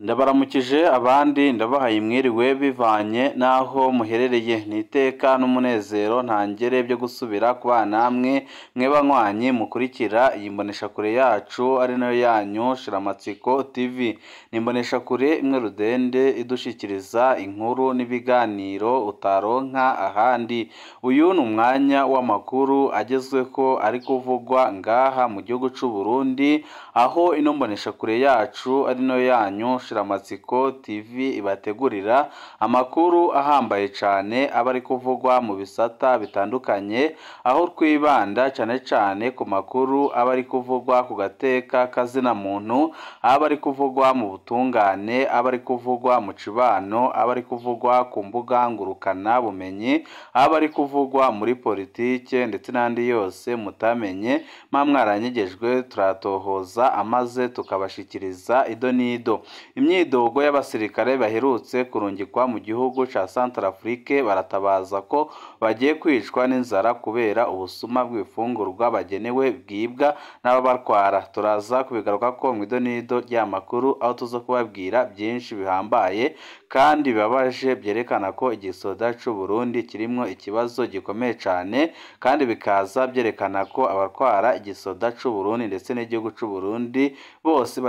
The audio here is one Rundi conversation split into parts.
Ndabaramukije abandi ndabahaye mwiriwe bivanye n'aho muherereye, ni iteka n'umunezero ntangere byo gusubira kubana namwe mwe banywanyi mukurikira iyi mboneshakure yacu ari nayo yanyu Shiramatsiko TV. Ni imboneshakure imwe rudende idushikiriza inkuru n'ibiganiro utaronka ahandi. Uyu ni umwanya w'amakuru agezweko ari kuvugwa ngaha mu gihugu c'u Burundi, aho ino mboneshakure yacu ari nayo yanyu Shiramatsiko TV ibategurira amakuru ahambaye cane aba ari kuvugwa mu bisata bitandukanye, aho twibanda cane cane ku makuru aba ari kuvugwa ku gateka kazina muntu, aba ari kuvugwa mu butungane, aba ari kuvugwa mu cibano, aba ari kuvugwa ku mbuga ngurukana bumenyi, aba ari kuvugwa muri politike ndetse n'andi yose mutamenye mwa mwaranyegejwe, turatohoza amaze tukabashikiriza ido n'ido. Imyidogo y'abasirikare baherutse kurungikwa mu gihugu ca Centrafrique baratabaza ko bagiye kwicwa n'inzara kubera ubusuma bw'ibifungurwa bagenewe bwibwa n'ababatwara. Turaza kubigarukako mu ido n'ido ry'amakuru, aho tuza kubabwira byinshi bihambaye kandi bibabaje byerekana ko igisoda c'u Burundi kirimwo ikibazo gikomeye cane, kandi bikaza byerekana ko abatwara igisoda c'u Burundi ndetse n'igihugu c'u Burundi bose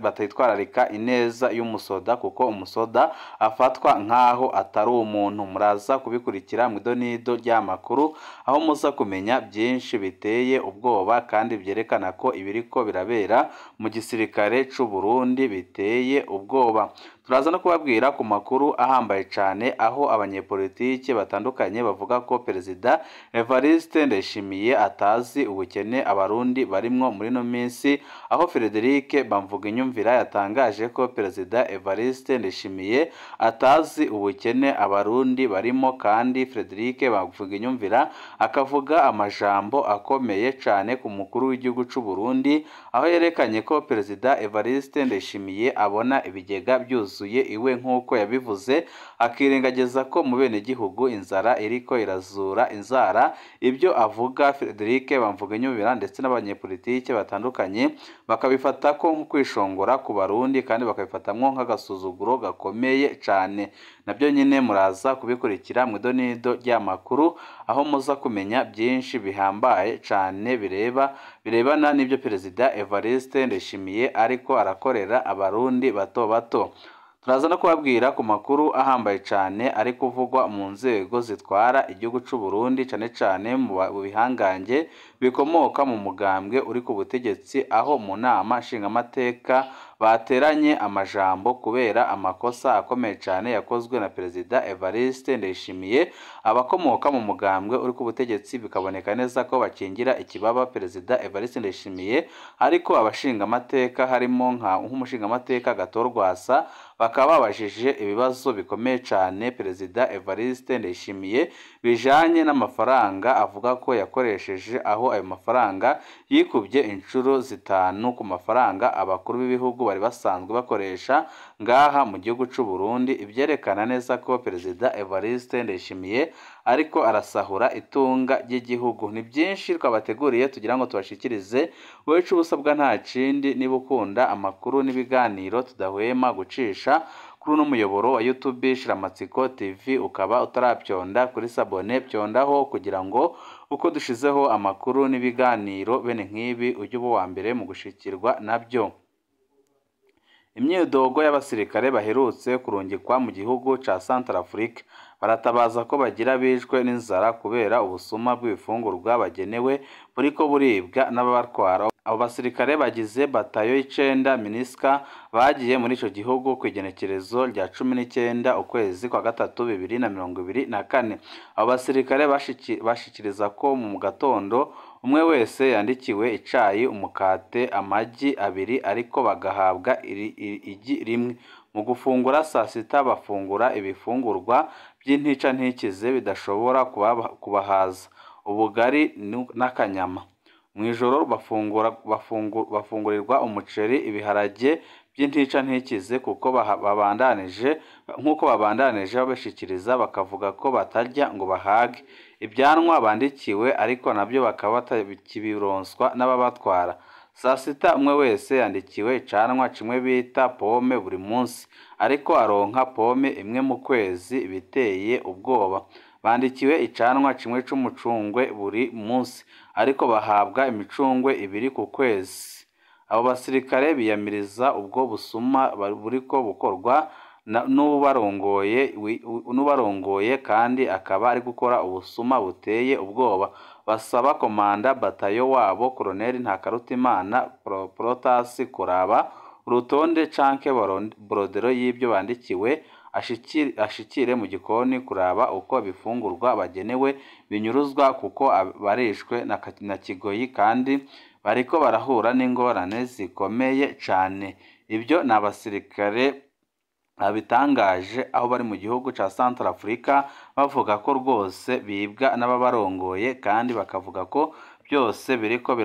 batitwararika ineza y'umusoda, kuko umusoda afatwa nk'aho atari umuntu. Muraza kubikurikira mu ido n'ido ry'amakuru, aho muza kumenya byinshi biteye ubwoba kandi byerekana ko ibiriko birabera mu gisirikare c'u Burundi biteye ubwoba. Turaza no kubabwira ku makuru ahambaye cane, aho abanyepolitike batandukanye bavuga ko Perezida Evariste Ndayishimiye atazi ubukene abarundi barimwo muri ino minsi, aho Frederic Bamvuginyumvira yatangaje ko Perezida Evariste Ndayishimiye atazi ubukene abarundi barimo, kandi Frederic Bamvuginyumvira akavuga amajambo akomeye cane ku mukuru w'igihugu c'u Burundi, aho yerekanye ko Perezida Evariste Ndayishimiye abona ibigega byuzuye iwe nk'uko yabivuze, akirengagiza ko mu benegihugu inzara iriko irazura inzara. Ibyo avuga Frederic Bamvuginyumvira ndetse n'abanyepolitike batandukanye bakabifata ko nko kwishongora ku barundi, kandi bakabifatamwo nk'agasuzuguro gakomeye cane. Nabyo nyine muraza kubikurikira mu ido n'ido ry'amakuru, aho muza kumenya byinshi bihambaye cane birebana n'ibyo Perezida Evariste Ndayishimiye ariko arakorera abarundi bato bato. Turaza no kubabwira ku makuru ahambaye cane ari kuvugwa mu nzego zitwara igihugu c'u Burundi, cane cane mu bihangange bikomoka mu mugambwe uri ku butegetsi, aho mu nama nshingamateka bateranye amajambo kubera amakosa akomeye cane yakozwe na Perezida Evariste Ndayishimiye. Abakomoka mu mugambwe uri ku butegetsi bikaboneka neza ko bakingira ikibaba Perezida Evariste Ndayishimiye, ariko abashingamateka harimo nk'umushingamateka Gatorwasa bakaba babajije ibibazo bikomeye cane Perezida Evariste Ndayishimiye bijanye n'amafaranga avuga ko yakoresheje, aho ayo mafaranga yikubye inshuro 5 ku mafaranga abakuru b'ibihugu bari basanzwe bakoresha ngaha mu gihugu c'u Burundi, ivyerekana neza ko Perezida Evariste Ndayishimiye ariko arasahura itunga ry'igihugu. Ni byinshi twabateguriye tugira ngo tubashikirize. Wowe ico ubusabwa nta kindi, niba ukunda amakuru n'ibiganiro tudahwema gucisha kuri uno muyoboro wa YouTube Shiramatsiko TV, ukaba utaravyonda kuri sabone, vyondaho kugira ngo uko dushizeho amakuru n'ibiganiro bene nk'ibi ujye uba uwa mbere mu gushikirwa nabyo. Imyidogo y'abasirikare baherutse kurungikwa mu gihugu ca Centrafrique baratabaza ko bagira bishwe n'inzara kubera ubusuma bw'ibifungurwa bagenewe buriko buribwa n'ababatwara. Abo basirikare bagize batayo 9 MINUSCA bagiye muri ico gihugu kw'igenekerezo rya 19 ukwezi kwa gatatu 2024. Abo basirikare bashikiriza ko mu gatondo umwe wese yandikiwe icayi, umukate, amagi 2 ariko bagahabwa igi rimwe. Mu gufungura saa sita bafungura ibifungurwa by'intica ntikize bidashobora kubahaza, ubugari n'akanyama. Mw'ijoro bafungurirwa umuceri, ibiharage by'intica ntikize, kuko babandanije nk'uko babandanije babashikiriza bakavuga ko batarya ngo bahage. Ibyanwa bandikiwe ariko nabyo bakaba batakibironswa n'ababatwara. Saa sita umwe wese yandikiwe icanwa kimwe bita pome buri munsi, ariko aronka pome imwe mu kwezi, biteye ubwoba. Bandikiwe icanwa kimwe c'umucungwe buri munsi, ariko bahabwa imicungwe ibiri ku kwezi. Abo basirikare biyamiriza ubwo busuma buriko bukorwa n'ubarongoye kandi akaba ari gukora ubusuma buteye ubwoba. Basaba komanda batayo wabo Colonel Ntakarutimana Protasi kuraba urutonde canke borodero y'ibyo bandikiwe, ashikire mu gikoni kuraba uko ibifungurwa bagenewe binyuruzwa, kuko barishwe na kigoyi kandi bariko barahura n'ingorane zikomeye cane. Ibyo ni abasirikare babitangaje aho bari mu gihugu ca Centrafrica, bavuga ko rwose bibwa n'ababarongoye, kandi bakavuga ko byose biriko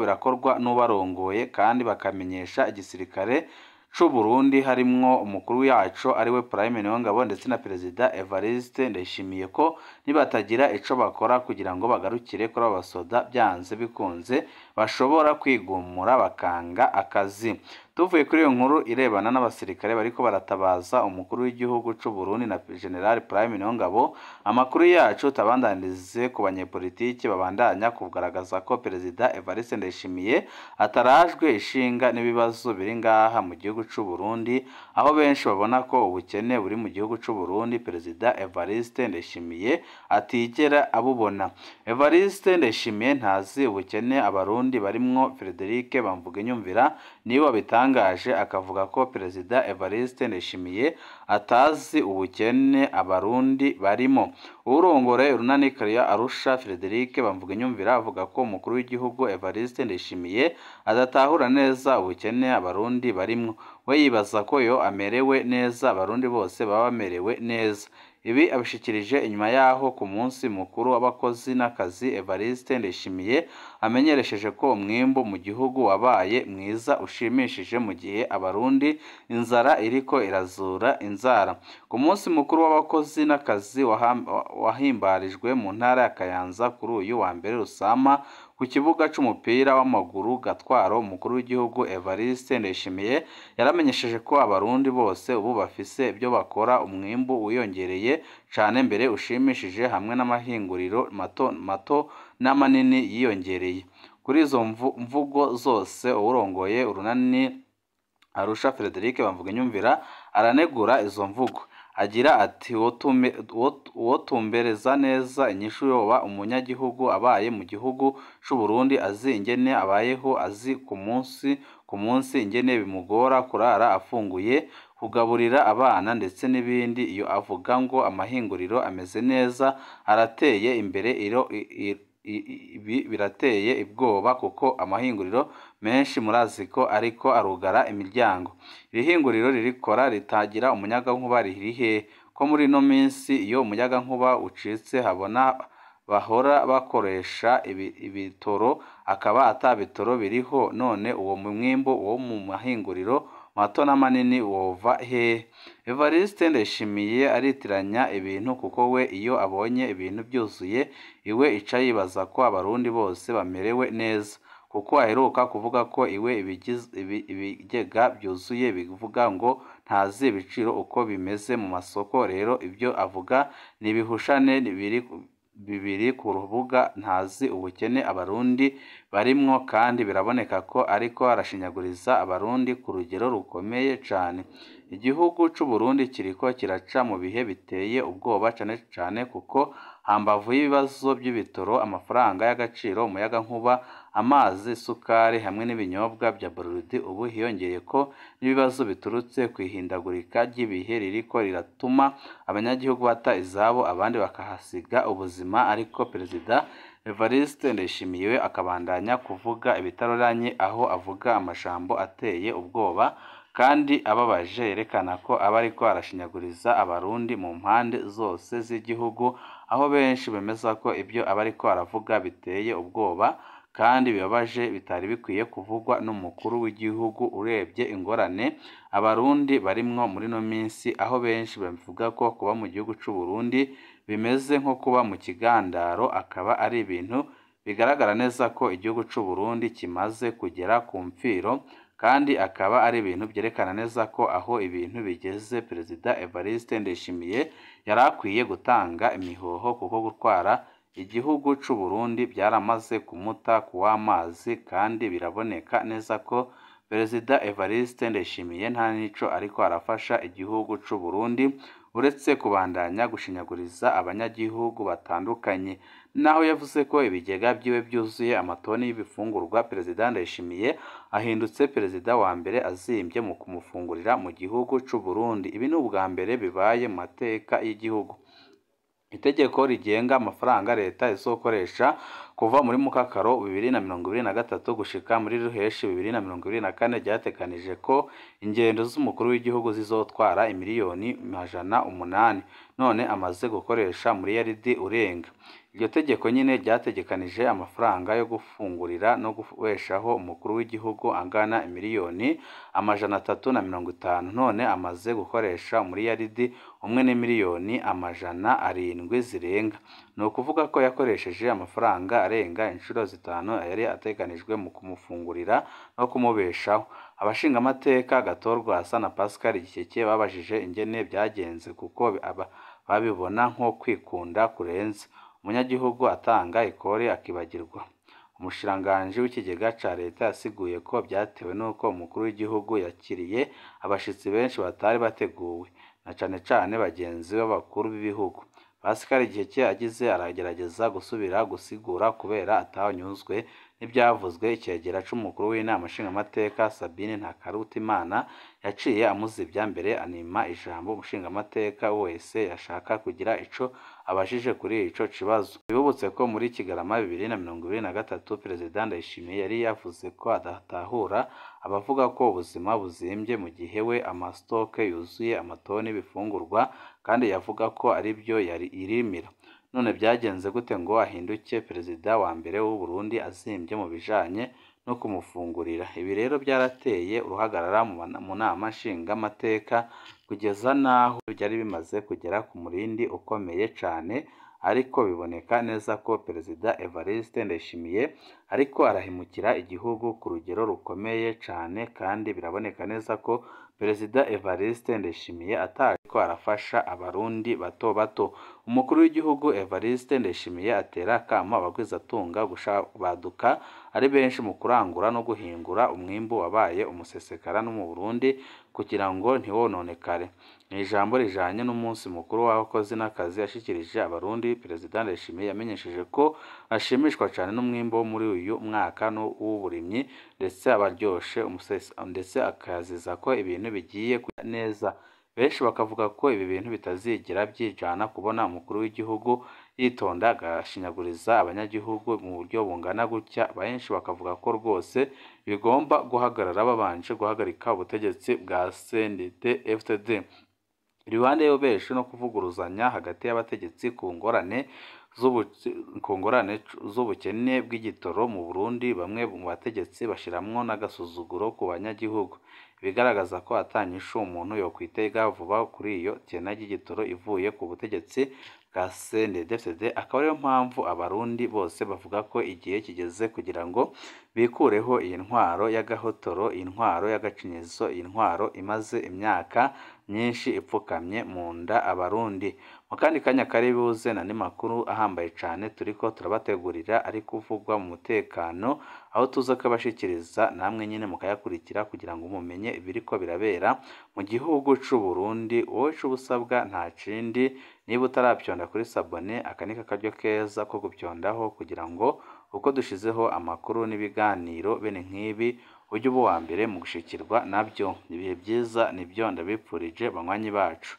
birakorwa n'ubarongoye, kandi bakamenyesha igisirikare c'u Burundi harimwo umukuru yaco ariwe Prime Niyongabo ndetse na Perezida Evariste Ndayishimiye ko nibatagira ico bakora kugira ngo bagarukire kuri abo basoda, byanze bikunze bashobora kwigumura bakanga akazi. Tuvuye kuri iyo nkuru irebana n'abasirikare bariko baratabaza umukuru w'igihugu c'u Burundi na General Prime Niyongabo, amakuru yacu tabandanirize ku banyepolitiki babandanya kugaragaza ko Perezida Evariste Ndayishimiye atarajwe ishinga n'ibibazo biri ngaha mu gihugu c'u Burundi, aho benshi babona ko ubukene buri mu gihugu c'u Burundi Perezida Evariste Ndayishimiye atigera abubona. Evariste Ndayishimiye ntazi ubukene abarundi barimwo. Frederic Bamvuginyumvira niwe wabitangaje, akavuga ko Perezida Evariste Ndayishimiye atazi ubukene abarundi barimo. Urongore urunani Kariya Arusha Frederic Bamvuginyumvira avuga ko umukuru w'igihugu Evariste Ndayishimiye adatahura neza ubukene abarundi barimwo. We yibaza ko yo amerewe neza abarundi bose baba bamerewe neza. Ibi abishikirije inyuma yaho ku munsi mukuru w'abakozi n'akazi Evariste Ndayishimiye amenyeresheje ko umwimbu mu gihugu wabaye mwiza ushimishije, mu gihe abarundi inzara iriko irazura inzara. Ku munsi mukuru w'abakozi n'akazi wahimbarijwe mu ntara ya Kayanza kuri uyu wa mbere Rusama ku kibuga c'umupira w'amaguru Gatwaro, umukuru w'igihugu Evariste Ndayishimiye yaramenyesheje ko abarundi bose ubu bafise ibyo bakora, umwimbu wiyongereye cane mbere ushimishije, hamwe n'amahinguriro mato mato n'amanini yiyongereye. Kuri izo mvugo zose uwurongoye urunani Arusha Frederic Bamvuginyumvira aranegura izo mvugo, agira ati uwotumbereza neza inyishu yoba umunyagihugu abaye mu gihugu c'u Burundi azi ingene abayeho, azi ku munsi ingene bimugora kurara afunguye, kugaburira abana ndetse n'ibindi. Iyo avuga ngo amahinguriro ameze neza arateye imbere, ibi birateye ubwoba kuko amahinguriro menshi murazi ko ariko arugara imiryango. Iri hinguriro ririkora ritagira umuyagankuba riri he? Ko muri ino minsi iyo umuyagankuba ucitse habona bahora bakoresha ibitoro, akaba ata bitoro biriho. None uwo mwimbu wo mu mahinguriro mato n'amanini wova he? Evariste Ndayishimiye aritiranya ibintu, kuko we iyo abonye ibintu byuzuye iwe ica yibaza ko abarundi bose bamerewe neza, kuko aheruka kuvuga ko iwe ibigega byuzuye, bivuga ngo ntazi ibiciro uko bimeze mu masoko. Rero ibyo avuga ni ibihushane bibiri ku rubuga, ntazi ubukene abarundi barimwo, kandi biraboneka ko ariko arashinyaguriza abarundi ku rugero rukomeye cane. Igihugu c'u Burundi kiriko kiraca mu bihe biteye ubwoba cane cane, kuko hambavu y'ibibazo by'ibitoro, amafaranga y'agaciro, umuyagankuba, amazi, isukari hamwe n'ibinyobwa bya Bralirwa, ubu hiyongeye ko n'ibibazo biturutse ku ihindagurika ry'ibihe ririko riratuma abanyagihugu bata izabo abandi bakahasiga ubuzima. Ariko Perezida Evariste Ndayishimiye we akabandanya kuvuga ibitaroranye, aho avuga amajambo ateye ubwoba kandi ababaje, yerekana ko aba ariko arashinyaguriza abarundi mu mpande zose z'igihugu, aho benshi bemeza ko ibyo aba ariko aravuga biteye ubwoba kandi bibabaje, bitari bikwiye kuvugwa n'umukuru w'igihugu urebye ingorane abarundi barimwo muri no minsi, aho benshi bavuga ko kuba mu gihugu c'u Burundi bimeze nko kuba mu kigandaro, akaba ari ibintu Bigaragara neza ko igihugu c'u Burundi kimaze kugera ku mfiro, kandi akaba ari ibintu byerekana neza ko aho ibintu bigeze Perezida Evariste Ndayishimiye yari akwiye gutanga imihoho, kuko gutwara igihugu c'u Burundi byaramaze kumuta kuw'amazi, kandi biraboneka neza ko Perezida Evariste Ndayishimiye nta nico ariko arafasha igihugu c'u Burundi uretse kubandanya gushinyaguriza abanyagihugu batandukanye. Naho yavuze ko ibigega byiwe byuzuye amatoni y'ibifungurwa, Perezida Ndayishimiye ahindutse perezida wa mbere azimbye mu kumufungurira mu gihugu c'u Burundi. Ibi ni ubwa mbere bibaye mu mateka y'igihugu. Itegeko rigenga amafaranga leta izokoresha kuva muri Mukakaro 2023 gushika muri Ruheshi 2024 ryatekanije ko ingendo z'umukuru w'igihugu zizotwara imiliyoni 800, none amaze gukoresha miliyaridi urenga. Iryo tegeko nyine ryategekanije amafaranga yo gufungurira no kubeshaho umukuru w'igihugu angana imiliyoni 350, none amaze gukoresha miliyaridi 1 n'imiliyoni 700 zirenga. Ni ukuvuga ko yakoresheje amafaranga arenga inshuro 5 yari ateganijwe mu kumufungurira no kumubeshaho. Abashingamateka Gatorwa na Pascal Gikeke babajije ingene byagenze, kuko babibona nko kwikunda kurenze. Umunyagihugu atanga ikori akibagirwa. Umushikiranganji w'ikigega ca leta yasiguye ko byatewe n'uko umukuru w'igihugu yakiriye abashitsi benshi batari bateguwe, na cane cane bagenzi b'abakuru b'ibihugu. Pascal Gikeke agize aragerageza gusubira gusigura kubera atanyuzwe n'ibyavuzwe. Icegera c'umukuru w'inama nshingamateka Sabine Ntakarutimana yaciye amuzibya mbere anima ijambo umushingamateka wese yashaka kugira ico abajije kuri ico kibazo. Bibutse ko muri Kigarama 2023 Perezida Ndayishimiye yari yavuze ko adatahura abavuga ko ubuzima buzimbye mu gihe we amastoke yuzuye amatoni y'ibifungurwa, kandi yavuga ko aribyo yari irimira. None byagenze gute ngo ahinduke perezida wa mbere w'u Burundi azimbye mu bijanye no kumufungurira? Ibi rero byarateye uruhagarara mu nama nshingamateka kugeza naho byari bimaze kugera ku murindi ukomeye cane, ariko biboneka neza ko Perezida Evariste Ndayishimiye ariko arahemukira igihugu ku rugero rukomeye cane, kandi biraboneka neza ko Perezida Evariste Ndayishimiye atariko arafasha abarundi bato bato. Umukuru w'igihugu Evariste Ndayishimiye atera akamo abagwizatunga gushabaduka ari benshi mu kurangura no guhingura umwimbu wabaye umusesekara no mu Burundi kugira ngo ntiwononekare. Ni ijambo rijanye n'umunsi mukuru w'abakozi n'akazi yashikirije abarundi. Perezida Ndayishimiye yamenyesheje ko ashimishwa cane n'umwimbu wo muri uyu mwaka w'uburimyi, ndetse abaryoshe ndetse akaziza ko ibintu bigiye neza. Benshi bakavuga ko ibi bintu bitazigera byijana kubona umukuru w'igihugu yitonda agashinyaguriza abanyagihugu mu buryo bungana gutya. Benshi bakavuga ko rwose bigomba guhagarara babanje guhagarika ubutegetsi bwa CNDD-FDD. Iruhande y'ubeshi no kuvuguruzanya hagati y'abategetsi ku ngorane z'ubukene bw'igitoro mu Burundi, bamwe mu bategetsi bashiramwo n'agasuzuguro ku banyagihugu, ibigaragaza ko atanyishu umuntu yokwitega vuba kuri iyo kena ry'igitoro ivuye ku butegetsi bwa CNDD-FDD. Akaba ariyo mpamvu abarundi bose bavuga ko igihe kigeze kugira ngo bikureho iyi ntwaro y'agahotoro, iyi ntwaro y'agacinyizo, iyi ntwaro imaze imyaka myinshi ipfukamye mu nda abarundi. Mu kandi kanya kari buze n'andi makuru ahambaye cane turiko turabategurira ari kuvugwa mu mutekano, aho tuza kubashikiriza namwe nyine mukayakurikira kugira ngo mumenye ibiriko birabera mu gihugu c'u Burundi. Wowe c'ubusabwa nta kindi, niba utaravyonda kuri sabone, aka ni akaryo keza ko gupyondaho kugira ngo uko dushizeho amakuru n'ibiganiro bene nk'ibi ujye uba uwa mbere mu gushikirwa nabyo. Ibihe byiza nibyo ndabipfurije banywanyi bacu.